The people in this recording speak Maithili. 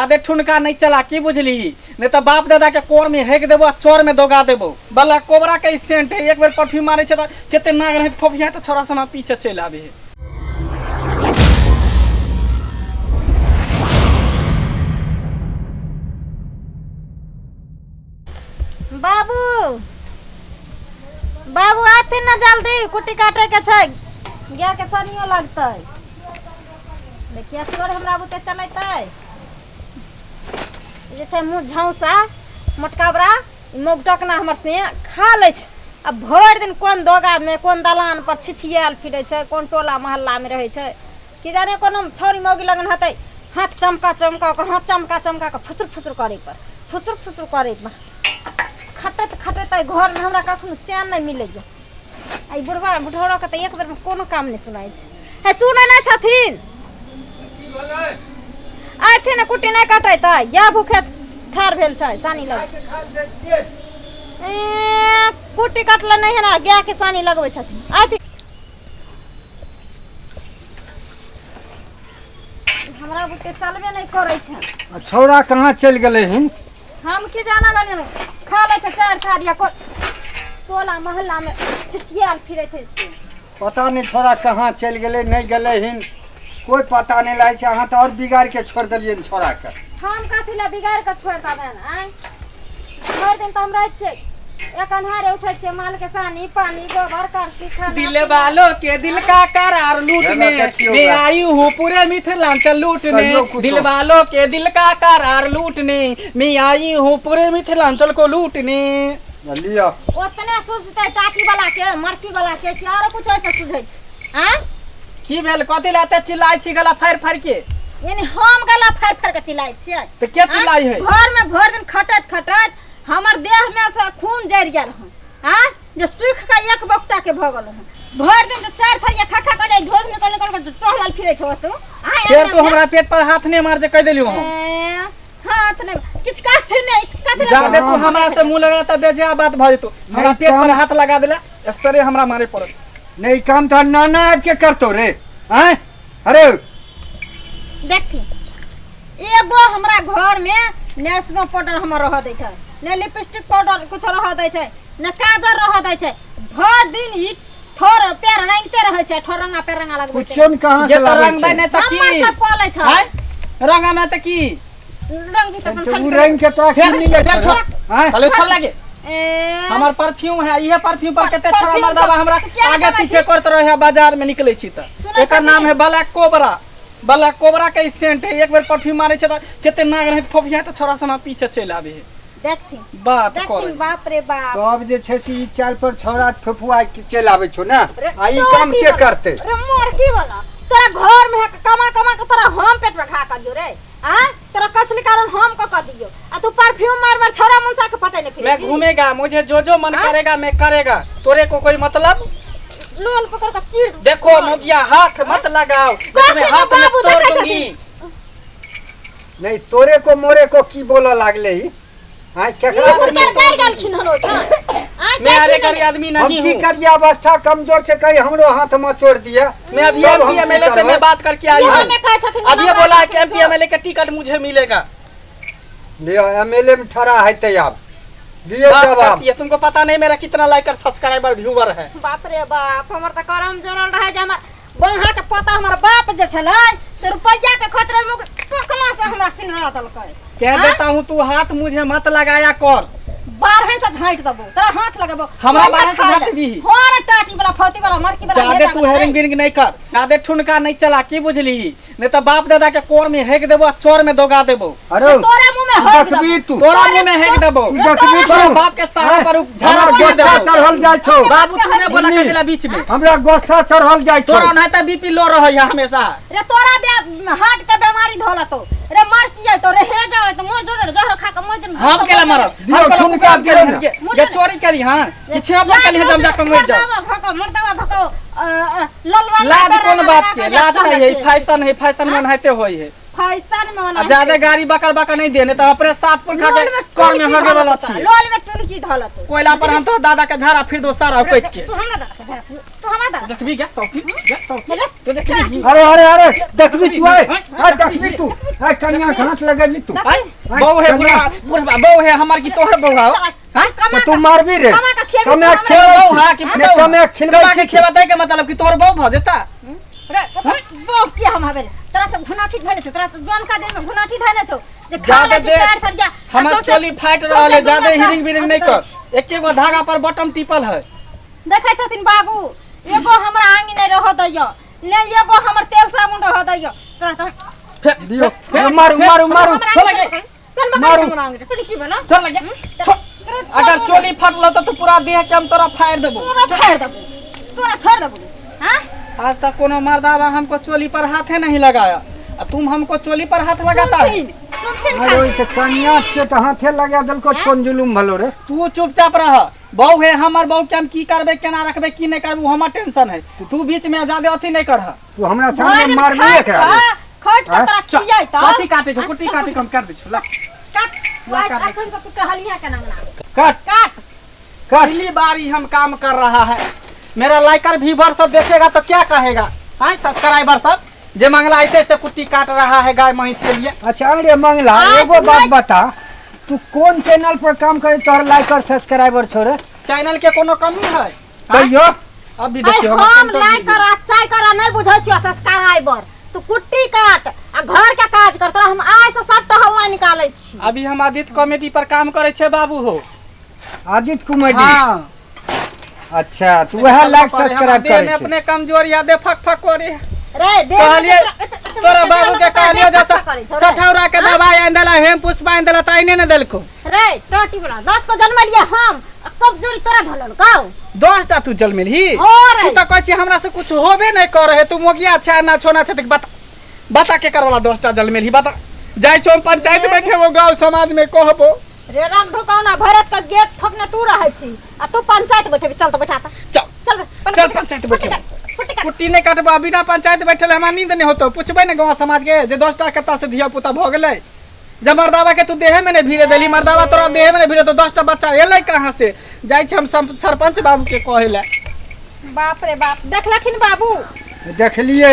जादे ठुनका नहीं चला की बुझली, नहीं तो बाप दादा के कोर में हेक देबो आ चोर में दोगा देबो। बला कोबरा के सेंट है, एक बेर परफ्यूम मारे छे त केते नाग रहे फोफिया त छोरा सोना पीछे चलि आबे है। बाबू बाबू आथिन ने जल्दी, कुट्टी काटे के छै, गाय के सनियो लगतै। देखिए तोर हमरा बुते चलेतै। ई जे छै मुँह झौसा मोटकाबरा मोगटकना हमर से खा लै छै आ भरि दिन कोन दोगामे कोन दलान पर छिछियायल फिरै छै, कोन टोला मोहल्लामे रहै छै की जाने। कोनो छौरी मौगी लगन हेतै, हाथ चमका चमका कऽ, हाथ चमका चमका कऽ फुसुर फुसुर करै पर, फुसुर फुसुर करै पर खटैत खटैत एहि घरमे हमरा कखनो चैन नहि मिलैए। आ ई बुढ़बा बुढ़ौराके तऽ एक बेरमे कोनो काम नहि सुनाइ छै। हे सुनै नहि छथिन, अथिन ने कुट्टी नहि कटेतै या भूखे ठाढ़ भेल छै सानी लग। ए, कुट्टी कटले नहि है ने, गायके सानी लगबै छथिन। अथी हमरा बुते चलबे नहि करै छै। आ छौड़ा कहाँ चलि गेलै हन? हम की जाना गेलियै, खा लै छै चारि थारी आ टोला मोहल्लामे छिछियाल फिरै छै से। पता नहि छौड़ा कहाँ चलि गेलै, नहि गेलै हन, कोइ पता नहि लागै छै। अहाँ तऽ आओर बिगाड़ि के छोड़ि देलियै हन छौड़ाके। हम कथी लए बिगाड़ि कऽ छोड़ि देबनि? आँय, भरि दिन तऽ हम रहै छियै एक अन्हारे उठै छियै, माल के सानी पानी गोबर करसी खाना दिल पीना। वालों के दिल का करार लूटने ना, देखियो मैं बा। आई हूँ पूरे मिथिलांचल लूटने। कहियो कुछो। दिल वालों के दिल का करार लूटने मैं आई हूँ पूरे मिथिलांचल को लूटने। लिअ। ओतने सुझतै टाटी वाला के मरकी वाला के कि आरो कुछ ऐसे सुझै छै? आँय, की भेल? कथी ला एते चिल्लाइ छी गला फाड़ि फाड़ि के? यानी हम गला फाड़ि फाड़ि के चिल्लाइ छियै? तऽ के चिल्लाइ है? घर में भरि दिन खटैत खटैत हमर देह में से खून जरि गेल हन, आँय, जे सूखि के एक बोकटा के भऽ गेल हन। भरि दिन तऽ चारि थरिया खा खा के ढोज निकल निकल के टहलल फिरै छौ तू। आँय, फेर तू हमरा पेट पर हाथ नहि मार जे कहि देलियौ हम। ए, हाथ नहि किछु कहथिन नहि कथी लए? जादे तू हमरा से मुंह लगा तऽ बेजा बात भऽ जेतौ। हमरा नहि, पेट पर काम- हाथ लगा देला स्प्रे हमरा मारे पड़त। नहि, काम तोहर नाना आबि के करतौ रे। आँय, अरे देखी, एगो हमरा घर में ने स्नो पाउडर हमर रह दै छै, ने लिपस्टिक पाउडर कुछो रह दै छै, ने काजर रह दै छै। भरि दिन ई ठोर पैर रंगते रहै छै, ठोर रंगा पैर रंगा लगबै छै। कुछो ने कहाँ जे से तऽ लाबै रंगबै छै? नहि तऽ की? हमर सब कऽ लै छै। आँय, रंगमे तऽ की रंग भी तखन तऽ उ रंग के तोरा की फेर मिलै फेर छौ छोड़। रे? आँय? कहलियौ छोड़ लागे। ए, हमर परफ्यूम है, इहे परफ्यूम पर कते छौड़ा परफ्यूम मर्दाबा हमरा तऽ किया आगे लगबै पीछे छी? करत रहे है बाजार में निकले छी तऽ। सुनै एकर नाम छथिन? है ब्लैक कोबरा। ब्लैक कोबरा के सेंट है, एक बेर परफ्यूम मारे छै तऽ कते नाग रहै फोफिया तऽ छौड़ा सोना पीछे चलि आबे है। देखथिन बात देखथिन करे। बाप रे बाप। तब जे छै से ई चाल पर छौड़ा फुफुआ के चलि आबै छौ ने, रे आ ई काम चोटी के वाला, करतै? रे मोरकी वाला, तोरा घर में है कमा कमा के तोरा हम पेट में खा कर दियो रे। आ तोरा कछली कारण हम क क दियो आ तू परफ्यूम मार मार छौड़ा मुनसा के पटेने फिरे मैं छी। घूमेगा, मुझे जो जो मन हाँ? करेगा मैं करेगा, तोरे को कोई मतलब? लोल पकड़ के चीर दू। देखो मोगिया, हाथ मत लगाओ, कथी मैं ने हाथ में बाबू तोड़ देखै दूंगी। छथिन? नहि, तोरे को मोरे को की बोलऽ लागलै ई? आँय, केकरा मुँह पर पर गारि गेलखिन हन ओहिठाम। आँय, मैं अरे कहथिन गरी हन। आदमी हम नहीं की हूँ। करिए, अवस्था कमजोर छै, कहीं हमरो हाथ में चोर दिए। मैं अभी तब एम हम पी की एम एल ए से करबै? मैं बात करके आई इहो हूँ। में कहै छथिन जे अब ये हमरा बोला है कि हाथ M P M L A के टिकट मुझे मिलेगा। लिअ, एम एल ए में ठड़ा हेतै आब, दियौ बात जवाब। करती है, तुमको पता नहीं मेरा कितना लाइक और सब्सक्राइबर व्यूवर है। बाप रे बाप, हमर तऽ करम जोड़ल रहै जे हमर बन्हा के पता हमर बाप जे छलै से रुपैआ के खतरे में टोकना से हमरा सिनरा देलकै। कह हाँ? देता हूँ, तू हाथ मुझे मत लगाया कर। बारहे से झाँटि देबो तोरा, हाथ लगेबो हमरा रुपैआ बारहे से खाइ लए। झाँटबही? हाँ रे टाटी वाला फौती वाला मरकी वाला जादे हे तू हेरिंग बिरिंग नहीं कर, जादे ठुनका नहीं चला की बुझली, नहीं तो बाप दादा के कोर में हेक देबो आ चोर में दोगा देबो। अरे तोरा मुंह में हक देबो। देखबी तू। तोरा मुंह में हेक देबो। तू देखबी तोरा तू। बाप के सारा पर झाड़ा हमरा पीट गोस्सा देबो। चढ़ल जाइ छौ। बाबू, तूने बोला कह देला बीच में। हमरा गोस्सा चढ़ल जाइ छौ। तोरा ओनाहिते बीपी लो रहै है हमेशा। रे तोरा हार्ट के बीमारी धोलतो रे, मर की तो रे, हे जाओ तो मोर जोर जहर खा के मोर जन। हम केला मरब? दियौ, हम केला ठुनका कुकरा दियौ केली ने। हन? के चोरी केली हन कि छिनापन केली हन? जम जा के मर जाओ। मर्दावा भको, मर्दावा भको, लल रंगा लाज पे कोन रंगा बात लगा के के लाज जाता नहीं है? है। फैशन है, फैशन में ओनाहिते होई है। फैशन में आ ओनाहिते। ज्यादा गाड़ी बकर बकर नहीं देने तो अपने सात पुरखा के लोल में कर में टुनकी हगे वाला धलत छी। लोल में टुनकी धलत। कोयला पर हम तो दादा के झाड़ा फिर दो सारा उकट के। तू हमरा दादा के झाड़ा फिर। तू हमरा दादा देखबी गे शौकीन गे शौकीन तो देखबी। अरे अरे अरे देखबी तू आय आय देखबी तू आय कनिया के हाथ लगेबी तू। आय बहू है बुढ़वा बुढ़वा बहू है हमर की तोहर बहू है? हां तो तू मारबी रे। कमा के खेबी, कमा तू के तोहर खेबै बहू है कि छी। पुतहु? कमा के खिलबै कमा के छी। खेबा दै के मतलब कि तोहर बहू भ जेता। रे बहू की हम हबे तोरा तऽ घुनाठी धैने छौ, तोरा तऽ जनका देह में घुनाठी धैने छौ जे खा जादे लै छी देर चारि थरिया। आ हमर सौंसे- चोली फाटि रहल है, सौंसे जादे दुनिया हिरिंग बिरिंग नहीं कर। एके गो धागा पर बटम टिपल है। देखै छथिन बाबू, एगो हमरा आंगी नहि रहऽ दैय ने एगो हमर तेल साबुन रहऽ दैय। तोरा तऽ फेर दियौ। फेर- मारू मारू मारू। हमरा छोड़ आंगी लगे। चल मगर मारू। हमरा आंगी तोरी की बना छोड़ लगे। छोड़। अगर चोली फटल तो तू पूरा देह के हम तोरा फाड़ देबो। तोरा फाड़ देबो, तोरा छोड़ देबो। हां आज तक कोनो मर्दावा हमको चोली पर हाथे नहीं लगाया आ तुम हमको चोली पर हाथ लगाता है। सुनथिन सुनथिन अरे ओइ तऽ कनिया छियै तऽ हाथे लगा देलको, कोन जुलुम भलो रे। तू चुपचाप रह, बहू है हमर, बहू के हम की करबे केना रखबे की नहीं करबे हमर टेंशन है, तू बीच में ज्यादा अथी नहीं करह। तू हमरा सामने मारबी एकरा रे। खट के तोरा खियाई त कथी काटे के कुट्टी काटे के हम कर दै छु ला। काट ला काट। अखन तऽ तू कहलिया केना मना काट काट। काट। पहली बार ही हम काम कर रहा है, मेरा लाइकर व्यूवर सब देखेगा तो क्या कहेगा? हाँ सब्सक्राइबर सब जे मंगला ऐसे ऐसे कुट्टी काट रहा है गाय महींस के लिए। अच्छा अरे मंगला आज एगो बात नहीं- बता, तू कोन चैनल पर काम करे तोहर लाइकर सब्सक्राइबर छो रे? चैनल के कोनो कमी है? हाँ? कहियो अब भी अरे देखियो हम हमर लाइक कर आ चाय कर नहीं बुझै छियो सब्सक्राइबर, तू कुट्टी काट आ घर के काज कर, तोरा हम आइ से सब टहलना निकालै छी। अभी हम आदित्य कॉमेडी पर काम करे छे बाबू हो। आदित्य कॉमेडी? हाँ। अच्छा तू वह लाइक हमर सब्सक्राइब देह करे में छे। अपने कमजोर यादे फक फक करे रे दे कहलिए तोरा बाबू के कहलिए जैसा सठौरा के दवाई आनि देला, हेम पुष्पा आनि देला, त आइने ने देलको। रे टोटी बड़ा 10 को जन्मलिए हम आ कब जोड़ी तोरा धलल गाउ 10 टा तू जन्मेलही? और तू त कहै छी हमरा से कुछ होबे नहीं करे है, तू मोगिया छै ना छोना छै, त बता बता के करवाला 10 टा जन्मेलही बता। जाइ छौ हम पंचायत बैठे वो गांव समाज में कहबो। रे रंग ढुकाउना भरत का गेट ठोकने तू रहै छी आ तू पंचायत बैठेबी। चल त बैठा त। चल। चल चल पंचायत बैठेबी। कुट्टी नहीं काटबो बिना पंचायत बैठल हमरा नींद नहीं होतो। पूछबै ने गांव समाज के जे 10 टा कत्ता से धिया पुता भ गेलै। जब मर्दावा के तू देहे में नहीं भीरे देली, मर्दावा तोरा देहे में नहीं भीरे तो 10 टा बच्चा एलै कहाँ से? जाइ छी हम सरपंच बाबू के कहै लए। बाप रे बाप, देखलखिन बाबू? देखलिए।